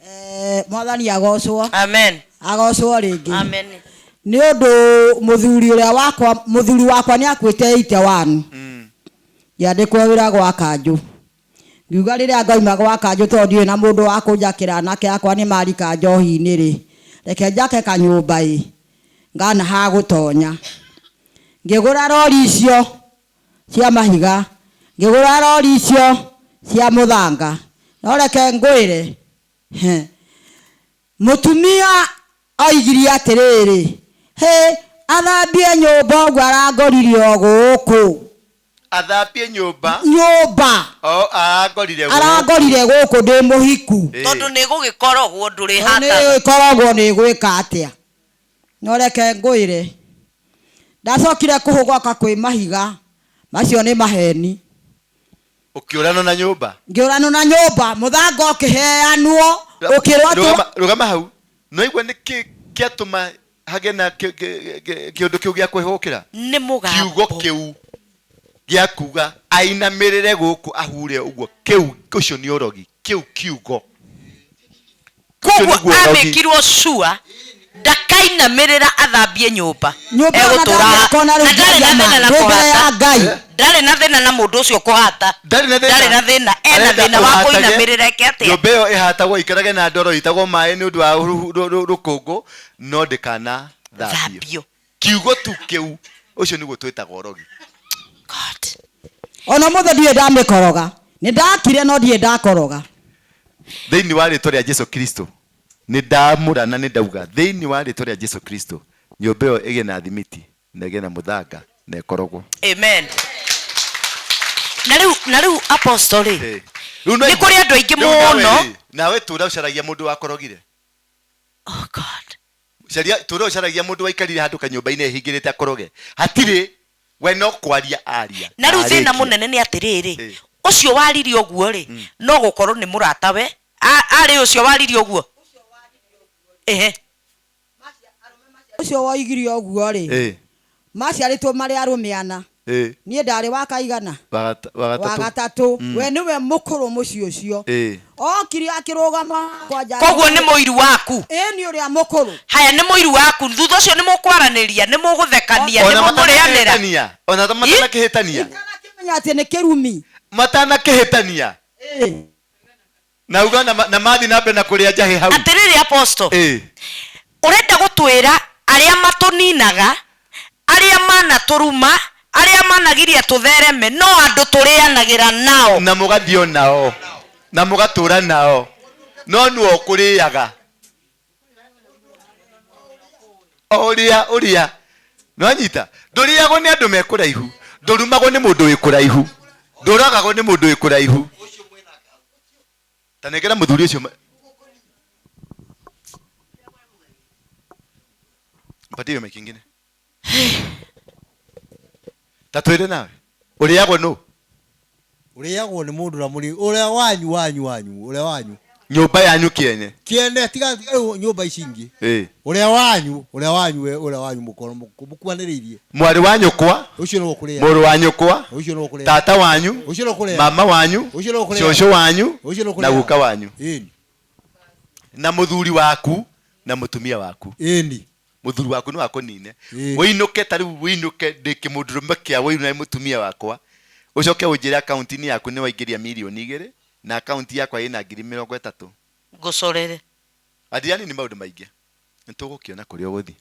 Eh, mwathani agocwo. Amen. Agocwo rĩngĩ. Amen. Nĩ ũndũ mũthuri ũrĩa wakwa, mũthuri wakwa nĩ akuĩte 81. Ngĩandĩkwo wĩra gwa kanjũ. Ngiuga rĩrĩa ngoima gwa kanjũ tondũ ndirĩ na mũndũ wa kũnjakĩra anake akwa nĩ marika njohi-inĩ rĩ, reke njake kanyũmba ĩ, ngana ha gũtonya. Ngĩgũra rori icio cia mahiga, ngĩgũra rori icio cia mũthanga. No reke ngwĩre, he, mũtumia oigirie atĩrĩrĩ, hĩ, athambie nyũmba ũguo arangorire o gũkũ. Athambie nyũmba. Nyũmba. O, arangorire gũkũ. Arangorire gũkũ ndĩ mũhiku. Tondũ nĩ gũgĩkorogwo ndũrĩhataga. Nĩ gũgĩkorogwo nĩ gwĩka atĩa. No reke ngwĩre, ndacokire kũhũgũka kwĩ mahiga, macio nĩ maheni. Ũkĩũranwo na nyũmba. Ngĩũranwo na nyũmba, mũthanga ũkĩheanwo, ũkĩrwo atĩ. Rũgama, rũgama hau. Nĩwaigua nĩkĩ kĩatũma hagĩe na kĩũndũ kĩu gĩa kwĩhũgũkĩra? Nĩ mũgambo. Kiugo kĩu gĩa kuga ainamĩrĩre gũkũ ahure ũguo, kĩu, ũcio nĩ ũrogi. Kĩu kiugo. Ũcio Koguo nĩguo ũrogi. amĩkirwo sure ndakainamĩrĩra athambie nyũmba. Nyũmba ona Egũtũra ndamĩaka ona rĩu na ndarĩ na ngĩaria ma, thĩna na ndĩ mbere ya kũhata. Ngai. Ndarĩ na thĩna na mũndũ ũcio kũhata. Ndarĩ na thĩna. Ndarĩ na thĩna. Ena Arenda thĩna wa ũhatage, kũinamĩrĩra eke atĩa? Nyũmba ĩyo ĩhatagwo ĩikarage na ndoro ĩitagwo maĩ nĩ ũndũ wa rũkũngũ no ndĩkanathambio. Thambio. Kiugo tu kĩu, ũcio nĩguo twĩtaga ũrogi. God. Ona ũmũthĩ ndirĩ ndamĩkoroga. Nĩ ndakire no ndirĩ ndakoroga. Thĩinĩ wa rĩtwa rĩa Jesu Kristo, nĩ ndamũra na nĩ ndauga thĩinĩ wa rĩtwa rĩa Jesu Kristo, nyũmba ĩyo ĩgĩe na thimiti na ĩgĩe na mũthanga na ĩkorogwo. Amen. Na rĩu, na rĩu apostle rĩ, Ĩ. Rĩu no nĩ kũrĩ andũ aingĩ Rĩu nawe mũno. rĩ, nawe tũra ũcaragia mũndũ wakorogire. Oh God. Caria, tũra ũcaragia mũndũ waikarire handũ kanyũmba-inĩ ehingĩrĩte akoroge. Hatirĩ, we no kwaria aria. Na rĩu thĩna Arĩkia. mũnene nĩ atĩrĩrĩ, Ĩ. ũcio waririe ũguo rĩ, no gũkorwo nĩ mũratawe, arĩ ũcio waririe ũguo? Ehe. Ũcio woigire ũguo rĩ, Ĩ. maciarĩtwo marĩ arũme ana. Ĩ. Niĩ ndarĩ wa kaigana? Wa wa Wa gatatũ. gatatũ. We nĩwe mũkũrũ mũciĩ ũcio. Ĩ. Okire akĩrũgama kwanja. Koguo nĩ mũiru waku? Ĩ, nĩ ũrĩa mũkũrũ. Haya, nĩ mũiru waku. Thutha ũcio nĩ mũkwaranĩria, nĩ mũgũthekania, nĩ Ona mũkũrĩanĩra. matanakĩhĩtania. Ona matanakĩhĩtania. Itanakĩmenya atĩ nĩ kĩrumi. Matanakĩhĩtania. Ĩ. Na uga na na mathiĩ na mbere na kũrĩa njahĩ hau. Atĩrĩrĩ Apostle, Ĩ. ũrenda gũtwĩra arĩa matũninaga, arĩa manatũruma, arĩa managiria tũthereme no andũ tũrĩanagĩra nao. Na mũgathiĩ o nao, na mũgatũra nao, no nĩwe ũkũrĩaga. O ũrĩa ũrĩa. Nĩwanyita? Ndũrĩagwo nĩ andũ me kũraihu, ndũrumagwo nĩ mũndũ wĩ kũraihu, ndũragagwo nĩ mũndũ wĩ kũraihu. Ta nengera mũthuri ũcio mpatie hiyo mic ingine. Ta twĩre nawe ũrĩagwo nũ? Ũrĩagwo nĩ mũndũ ũrĩa mũrĩ ũrĩa wanyu wanyu wanyu ũrĩa wanyu. Nyũmba yanyu kĩene. Kĩene tiga tiga rĩu nyũmba ici ingĩ. Ĩĩ. Ũrĩa wanyu ũrĩa wanyu we ũrĩa wanyu mũkorwo mũkuhanĩrĩirie. Mwarĩ wa nyũkwa. Ũcio nĩwe ũkũrĩaga. Mũrũ wa nyũkwa. Ũcio nĩwe ũkũrĩaga. Tata wanyu. Ũcio nĩwe ũkũrĩaga. Mama wanyu. Ũcio nĩwe ũkũrĩaga. Cũcũ wanyu. Ũcio nĩwe Na ũkũrĩaga. guka wanyu. Ĩni. Na mũthuri waku na mũtumia waku. Ĩni. Mũthuri waku no akũnine. Ĩĩ. Ũinũke ta rĩu ũinũke ndĩ kĩmũndũrũme kĩa ũiru na mũtumia wakwa. Ũcoke ũnjĩre akaunti-inĩ yaku nĩ waingĩria mirioni igĩrĩ na akaunti yakwa ĩna ngiri 30. Ngũcorere. Adriani nĩ maũndũ maingĩ. Nĩ tũgũkĩona kũrĩa ũgũthiĩ.